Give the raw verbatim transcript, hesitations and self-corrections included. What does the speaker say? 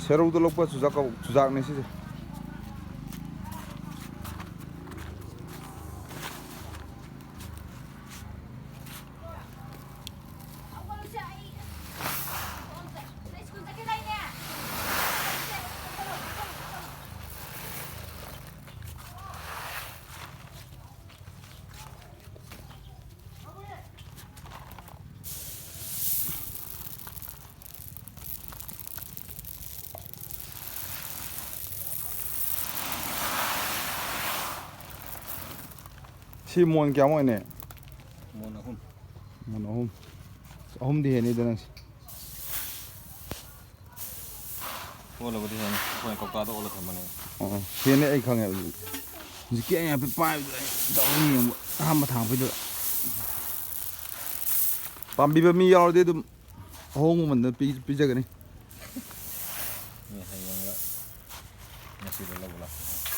ꯁꯦꯔꯧꯗ ꯂꯣꯛꯄ ꯆꯨꯖꯥꯛ ꯀꯧ-, ꯆꯨꯖꯥꯛꯅꯦ ꯁꯤꯁꯦ꯫ ꯁꯤ ꯃꯣꯟ ꯀꯌꯥꯃꯨꯛ ꯑꯣꯏꯅꯤ? ꯃꯣꯟ ꯑꯍꯨꯝ꯫ ꯃꯣꯟ ꯑꯍꯨꯝ꯫ ꯑꯍꯨꯝꯗꯤ ꯍꯦꯟꯅꯤꯗ ꯅꯪꯁꯤ꯫ ꯑꯣꯜꯂꯕꯨꯗꯤ ꯍꯦꯟꯅꯤ꯫ ꯑꯩꯈꯣꯏꯅ ꯀꯧꯇꯥꯗ ꯑꯣꯜꯂ ꯊꯝꯕꯅꯦ꯫ ꯑꯣ, ꯍꯦꯟꯅꯤ, ꯑꯩ ꯈꯪꯉꯦ ꯑꯗꯨꯗꯤ꯫ ꯍꯧꯖꯤꯛꯀꯤ ꯑꯩꯅ ꯍꯥꯏꯐꯦꯠ ꯄꯥꯏꯕꯗꯨꯗ ꯑꯩ ꯇꯧꯔ ꯌꯦꯡꯕ, ꯑꯍꯥꯟꯕ ꯊꯥꯡꯉꯛꯄꯩꯗꯨꯗ꯫ ꯄꯥꯝꯕꯤꯕ ꯃꯤ ꯌꯥꯎꯔꯗꯤ ꯑꯗꯨꯝ ꯑꯍꯣꯡꯕ ꯃꯃꯜꯗ ꯄꯤ-, ꯄꯤꯖꯒꯅꯤ꯫ ꯃꯤ ꯍꯌꯦꯡꯂ ꯉꯁꯤꯗ ꯂꯧꯕ ꯂꯥꯛꯀꯦ꯫